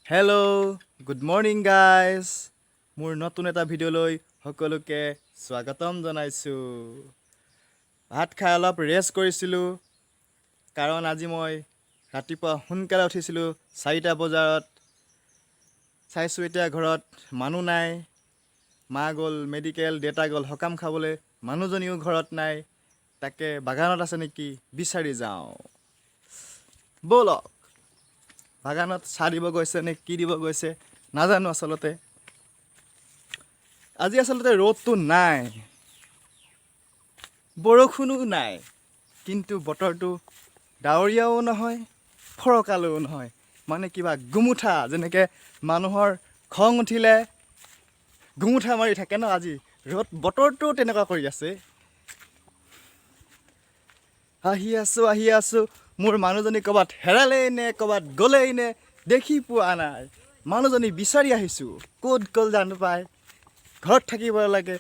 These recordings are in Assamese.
Hello', good morning guys. মোৰ নতুন এটা ভিডিঅ'লৈ সকলোকে স্বাগতম জনাইছোঁ। ভাত খাই অলপ ৰেষ্ট কৰিছিলোঁ, কাৰণ আজি মই ৰাতিপুৱা সোনকালে উঠিছিলোঁ 4টা বজাত। চাইছোঁ এতিয়া ঘৰত মানুহ নাই। মা গ'ল মেডিকেল, দেউতা গ'ল সকাম খাবলৈ, মানুহজনীও ঘৰত নাই। তাকে বাগানত আছে নেকি বিচাৰি যাওঁ ব'লক। বাগানত চাহ দিব গৈছে নে কি দিব গৈছে নাজানো। আচলতে আজি আচলতে ৰ'দটো নাই, বৰষুণো নাই, কিন্তু বতৰটো ডাৱৰীয়াও নহয়, ফৰকালেও নহয়, মানে কিবা গুমুঠা। যেনেকৈ মানুহৰ খং উঠিলে গুমুঠা মাৰি থাকে ন, আজি ৰ'দ বতৰটো তেনেকুৱা কৰি আছে। আহি আছোঁ, আহি আছোঁ। মোৰ মানুহজনী ক'ৰবাত হেৰালেই নে ক'ৰবাত গ'লেই নে দেখি পোৱা নাই। মানুহজনী বিচাৰি আহিছোঁ, ক'ত গ'ল জানো পাই। ঘৰত থাকিব লাগে,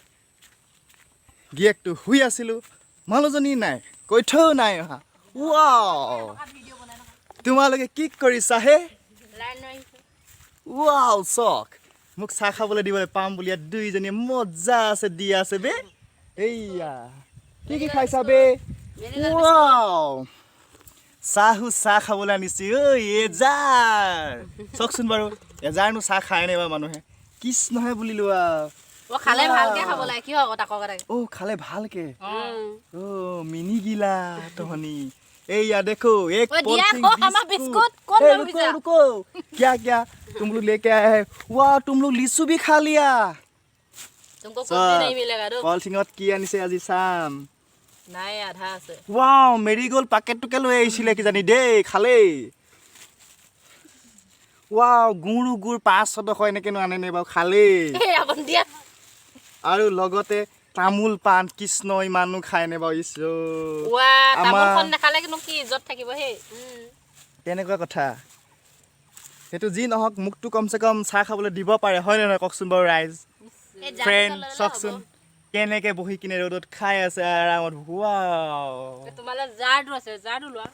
গিয়েকটো শুই আছিলোঁ, মানুহজনী নাই, কৈথও নাই অহা। ৱাও, তোমালোকে কি কৰিছা হে? ৱাও, চাওক, মোক চাহ খাবলৈ দিবলৈ পাম বুলি ইয়াত দুইজনীয়ে মজা আছে দি আছে বে। এইয়া কি কি খাইছা বে? ৱাও, চাহো চাহ খাবলৈ আনিছে ঐ। এজাৰ চাওকচোন বাৰু, এজাৰনো চাহ খায় নে বাৰু মানুহে? কৃষ্ণহে বুলিলো আৰু। অ, খালে ভালকে খাব লাগে। কি হয় তাকৰ কথা। অ', খালে ভালকে। অ' মিনি গিলা তহনি। এইয়া देखो, एक ओए, दिया पॉलिथीन को हमारा बिस्कुट कौन ए, लोग रुको बिचा? रुको, क्या क्या तुम लोग लेके आए हैं? वाह, तुम लोग लीचू भी खा लिया। तुमको कुछ भी नहीं मिलेगा रुक। পলিথিনত কি আনিছে আজি চাম। নাই, আধা আছে। ৱাও, মেৰিগ'ল্ড পাকেটটোকে লৈ আহিছিলে কিজানি দেই, খালেই। ৱাও, গুড়ো গুড় 500 এনেকেনো আনেনে বাৰু? খালেই। এই আপুনি দিয়া। আৰু লগতে তামোল পাণ। কৃষ্ণ, ইমানো খায়নে বাৰু? ইছ। ৱা, তামোলখন নাখালে কিন্তু কি ইজ্জত থাকিব সেই? তেনেকুৱা কথা। সেইটো যি নহওক, মোকতো কমচে কম চাহ খাবলৈ দিব পাৰে, হয় নে নহয় কওকচোন বাৰু ৰাইজ? ফ্ৰেণ্ড, চাওকচোন কেনেকে বহি কিনে ৰ'দত খাই আছে আৰামত। ৱাও। তোমালে জাৰটো আছে, জাৰটো লোৱা।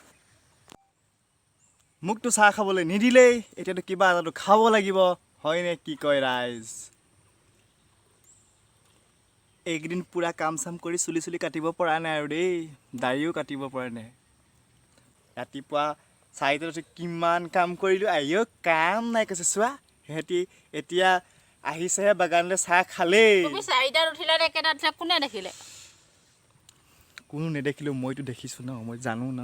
মোকতো চাহ খাবলৈ নিদিলেই, এতিয়াতো কিবা এটাতো খাব লাগিব, হয়নে কি কয় ৰাইজ? এইকেইদিন পূৰা কাম চাম কৰি চুলি চুলি কাটিব পৰা নাই আৰু দেই, দাড়িও কাটিব পৰা নাই। ৰাতিপুৱা 4টাত উঠি কিমান কাম কৰিলোঁ, আইঅ কাম নাই কৈছে। চোৱা, সিহঁতি এতিয়া আহিছেহে বাগানলৈ, চাহ খালেই। তুমি 4টাত উঠিলা নে কেইটাত উঠিলা, কোনে দেখিলে? কোনো নেদেখিলেও মইতো দেখিছোঁ ন, মই জানো ন।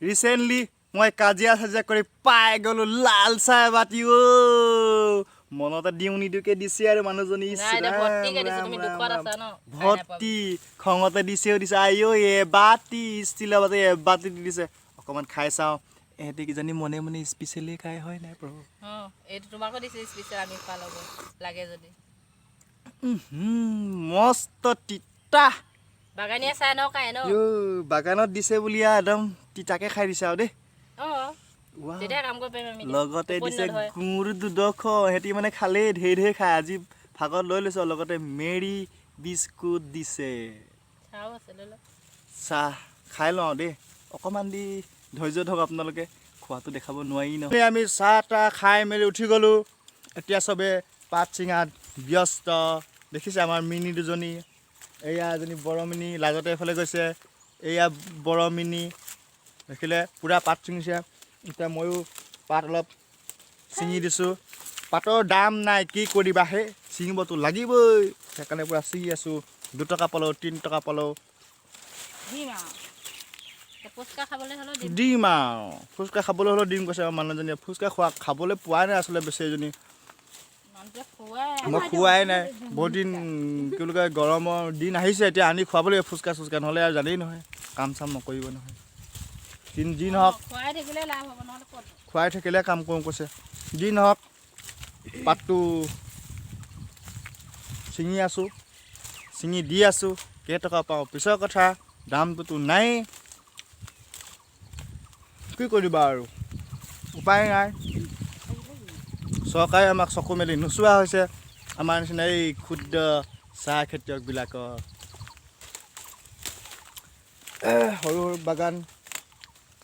ৰিচেণ্টলি মই কাজিয়া চাজিয়া কৰি পাই গ'লো লাল চাহ বাতি। অ' মনতে দিওঁ নিদিওঁকে দিছে আৰু মানুহজনী। ইছ নাই, এতিয়া ৰাম, ভৰ্তিকে দিছো, ৰাম, তুমি ৰাম, দুখত ৰাম। আছা ন, খাই নাপাবা। ভৰ্তি খঙতে দিছেও দিছে। আইঅ এবাতি, ষ্টিলৰ বাতি এবাতি দি দিছে। অকণমান খাই চাওঁ। ইহঁতি কিজানি মনে মনে স্পেচিয়েলি খাই হয় নাই প্ৰভু? অ, এইটো তোমাকো দিছে স্পেচিয়েল, আমি খোৱা লগত লাগে যদি। মস্ত তিতা। বাগানীয়া চাই ন খাই ন। ইউ, বাগানত দিছে বুলি আৰু একদম তিতাকে খাই দিছে আৰু দেই। অ। ৱাও। তেতিয়া কাম কৰিব পাৰিম আমি। লগতে টোপনি দিছে নধৰে। গুড় দুডোখৰ। সিহঁতি মানে খালেই ঢেৰ ঢেৰ খায়। আজি ভাগত লৈ লৈছোঁ। লগতে মেৰি বিস্কুট দিছে। চাহো আছে, লৈ লোৱা। চাহ খাই লওঁ দেই অকণমান দি। ধৈৰ্য ধৰক আপোনালোকে, খোৱাটো দেখাব নোৱাৰি ন। আমি চাহ তাহ খাই মেলি উঠি গ'লোঁ। এতিয়া চবে পাত ছিঙাত ব্যস্ত। দেখিছে আমাৰ মিনি দুজনী, এয়া এজনী বৰ মিনি লাজতে এফালে গৈছে, এয়া বৰ মিনি। দেখিলে পূৰা পাত ছিঙিছে। এতিয়া ময়ো পাত অলপ ছিঙি দিছোঁ। পাতৰ দাম নাই, কি কৰিবা হে, ছিঙিবতো লাগিবই। সেইকাৰণে পূৰা ছিঙি আছোঁ। 2 টকা পালোঁ, 3 টকা পালোঁ। দিম আৰু ফুচকা খাবলৈ হ'লেও দিম। দিম আৰু, ফুচকা খাবলৈ হ'লেও দিম কৈছে আমাৰ মানুহজনীয়ে। ফুচকা খোৱা খাবলৈ পোৱাই নাই আচলতে বেছি এজনী। মানুহটোৱে খুৱাই। মই খোৱাই নাই বহুত দিন। কি বুলি কয়, গৰমৰ দিন আহিছে, এতিয়া আনি খুৱাব লাগিব ফুচকা চুচকা, নহ'লে আৰু জানেই নহয়, কাম চাম নকৰিব নহয়। দিন যি নহওক। খুৱাই থাকিলে লাভ হ'ব, নহ'লে ক'ত? খুৱাই থাকিলে কাম কৰোঁ কৈছে। যি নহওক, পাতটো ছিঙি আছোঁ, ছিঙি দি আছোঁ। কেইটকা পাওঁ পিছৰ কথা, দামটোতো নাই। কি কৰিবা আৰু, উপায় নাই। চৰকাৰে আমাক চকু মেলি নোচোৱা হৈছে, আমাৰ নিচিনা এই ক্ষুদ্ৰ চাহ খেতিয়কবিলাকৰ। সৰু সৰু বাগান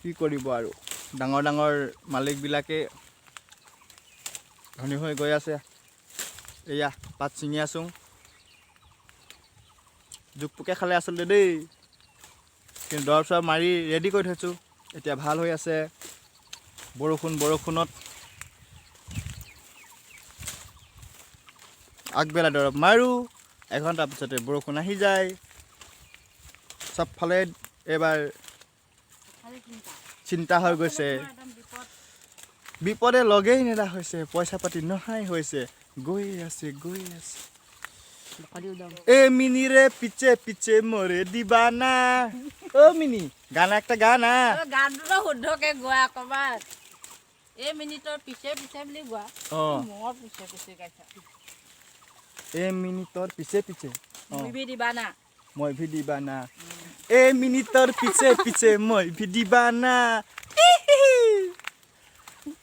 কি কৰিব আৰু, ডাঙৰ ডাঙৰ মালিকবিলাকে। ধনী হৈ গৈ আছে। এয়া পাত ছিঙি আছোঁ। জোক পোকে খালে আচলতে দেই, কিন্তু দৰৱ চৰৱ মাৰি ৰেডি কৰি থৈছোঁ। এতিয়া ভাল হৈ আছে। বৰষুণত আগবেলা দৰৱ মাৰোঁ, এঘণ্টাৰ পিছতে বৰষুণ আহি যায়। চবফালে এইবাৰ খালি চিন্তা। চিন্তা হৈ গৈছে। তোমাৰ একদম বিপদ। বিপদে লগেই নেদা হৈছে, পইচা পাতি নহাই হৈছে, গৈ আছে, গৈ আছে। এ মিনিৰে পিছে পিছে মৰে দিবানা। অ মিনি, গান একটা গা না। অ, গানটোতো শুদ্ধকে গোৱা অকণমান। এই মিনিটৰ পিছে পিছে বুলি গোৱা। মোৰ পিছে পিছে গাইছা। এ মিনিটৰ পিছে পিছে, অ। মই ভি দিবানা। মই ভি দিবানা। এ মিনিটৰ পিছে পিছে মই ভি দিবানা।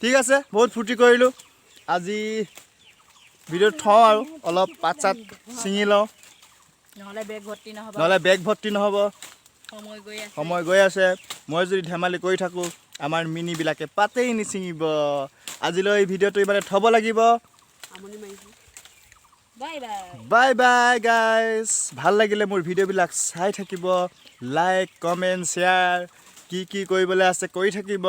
ঠিক আছে, বহুত ফূৰ্তি কৰিলোঁ আজি। ভিডিঅ'ত থওঁ আৰু অলপ পাত চাত ছিঙি লওঁ। নহ'লে বেগ ভৰ্তি নহ'ব। নহ'লে বেগ ভৰ্তি নহ'ব। সময় গৈ আছে। সময় গৈ আছে। মই যদি ধেমালি কৰি থাকোঁ, আমাৰ মিনিবিলাকে পাতেই নিছিঙিব। আজিলৈ ভিডিঅ'টো ইমানে থ'ব লাগিব। Bye bye. Bye bye guys. ভাল লাগিলে মোৰ ভিডিঅ'বিলাক চাই থাকিব, লাইক, কমেণ্ট, শ্বেয়াৰ, কি কি কৰিবলৈ আছে কৰি থাকিব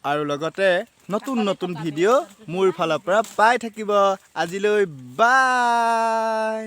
আৰু লগতে নতুন নতুন ভিডিঅ' মোৰ ফালৰ পৰা পাই থাকিব। আজিলৈ বাই।